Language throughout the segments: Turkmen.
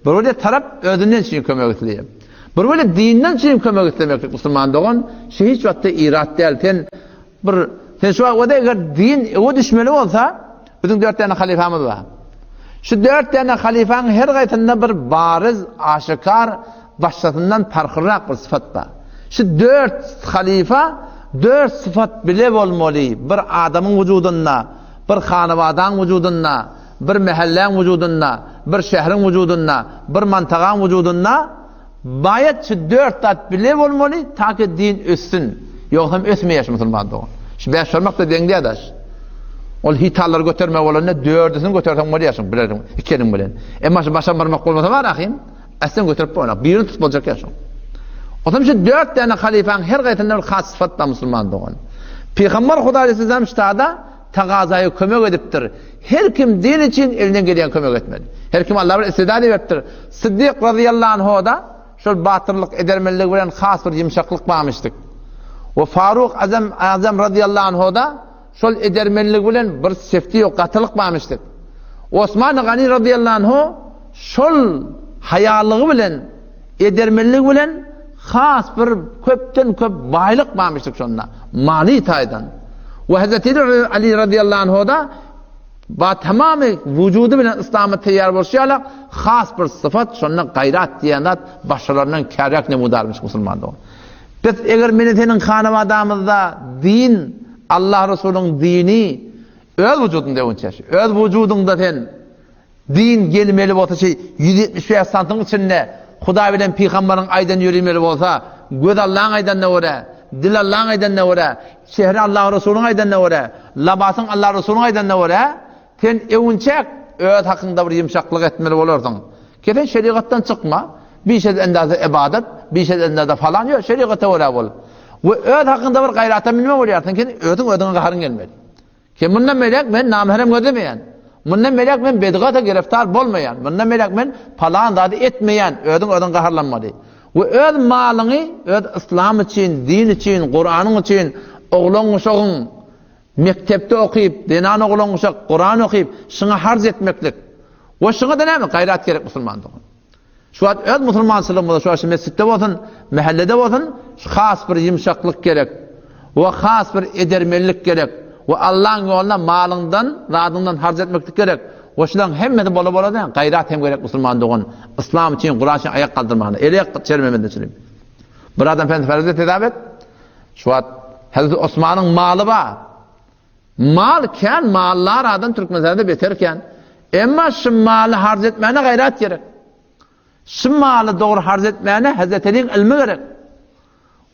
Bir bolýar tarap özünden üçin kömek isleýär. Bir bolýar dinden üçin kömek islemeklik musulman dogan, şu hiç wagtda irat däl. Sen bir sen şu wagtda eger din öwe düşmeli bolsa, biziň dört däne halyfamyz bar. Şu dört däne halyfaň her gaýsynda bir bariz, aşykar, başgasyndan parhlyrak bir sypat bar. Şu dört halyfa dört sypat bile bolmaly bir adamyň wujudynda, bir hanabadaň wujudynda, bir mähelläň wujudynda, bir şähriň wujudynda, bir mantagaň wujudynda baýat şu dört zat bile bolmaly, taki din össün. Ýogsam ösmeýär şu musulman dogan. Şu bäş barmak-da deň däl daş. Ol hitallary götermek bolanda dördüsini göterseň bolýar şuň bilersiň, iki eliň bilen. Emma şu başam barmak bolmasa bar ahym, äslen göterip bolanok. Birini tutup boljak ýa şuň. Otam şu dört däne halyfaň her gaýsynda bir has sypat bar musulman dogan. Pygamber Hudaý aleyhisselam ştada tagazaýa kömek edipdir. Her kim din üçin elinden gelýän kömek etmeli. Her kim Allah bir istidad beripdir. Siddik razyýallahu anhu-da şol batyrlyk edermenligi bilen has bir ýumşaklyk barmyşdyk. We Faruk Azam Azam razyýallahu anhu-da şol edermenligi bilen bir sefti ýok gatylyk barmyşdyk. Osman Gani razyýallahu anhu şol haýalygy bilen edermenligi bilen has bir köpden köp baýlyk barmyşdyk şonda many taýdan. We Hazreti Ali razyýallahu anhu-da Ba tamamy wujudy bilen yslama teýýar bolşy ýaly has bir sypat şonda gaýrat diýen zat başgalaryndan käräk nemudarmyş musulman dogan. Biz eger meni seniň hanabadamyzda din Allah Resulyň dini öz wujudyňda öwünçä öz wujudyňda sen din gelmeli bolsa şeý 175 santyň içinde Hudaý bilen pygambaryň aýdan ýörimeli bolsa göz Allaň aýdanyna görä dil Allaň aýdanyna görä Çehre Allah Resulyň aýdanyna görä, labasyň Allah Resulyň aýdanyna görä, sen öwünçäk öz hakyňda bir ýumşaklyk etmeli bolarsyň. Ki sen şerigatdan çykma, bir şez endaza ybadat, bir şez endaza falan ýok, şerigata görä bol. We öz hakyňda bir gaýrata münme bolýarsyň ki özüň özüňe gaharyň gelmeli. Ki mundan beýläk men namährem gözlemeýän. Mundan beýläk men bedgata giriftar bolmaýan. Mundan beýläk men palan zady etmeýän. Özüň özüň gaharlanmaly. We öz malyňy öz yslam üçin, din üçin, Kuranyň üçin oglan-uşagyň mekdepde okyp, zenan oglan-uşak Kuran okyp, şuňa harç etmeklik. We şuňa-da näme gaýrat gerek musulman dogan. Şu wagt öz musulmançylygymyzda, şu wagt şu mesjitde bolsun, mähellede bolsun, şu has bir ýumşaklyk gerek we has bir edermenlik gerek we Allaň ýolunda malyňdan, zadyňdan harç etmeklik gerek we şularyň hemmesi bola-bola da gaýrat hem gerek musulman dogan, yslam üçin, Kuran üçin aýak galdyrmagyna, ele çermemezden çürim. Bir adam fen ferzi tezap et. Şu wagt Hazreti Osmanyň maly bar. Mal kän, mallar adam Türkmenistanda beter kän. Emma şu maly harç etmäne gaýrat gerek. Şu maly dogry harç etmäne Hazreti Aliň ylmy gerek.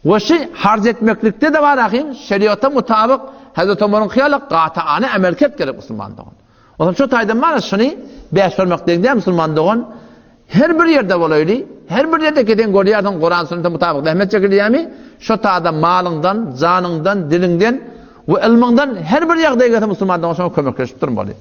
We şu harç etmeklikde de bar ahyn, şeriata mutabyk Hazreti Omaryň hyýaly gataany amel ket gerek musulman dogan. Olam şu taýdan mana şuny bäş görmek deň däl musulman dogan. Her bir ýerde bolaýly, her bir ýerde giden görýärsiň Kuran sünnete mutabyk zähmet çekilýärmi, şo tada malyňdan, janyňdan, diliňden we ylmyňdan her bir ýagdaý gelse musulman dogan şoňa kömekleşip durmaly.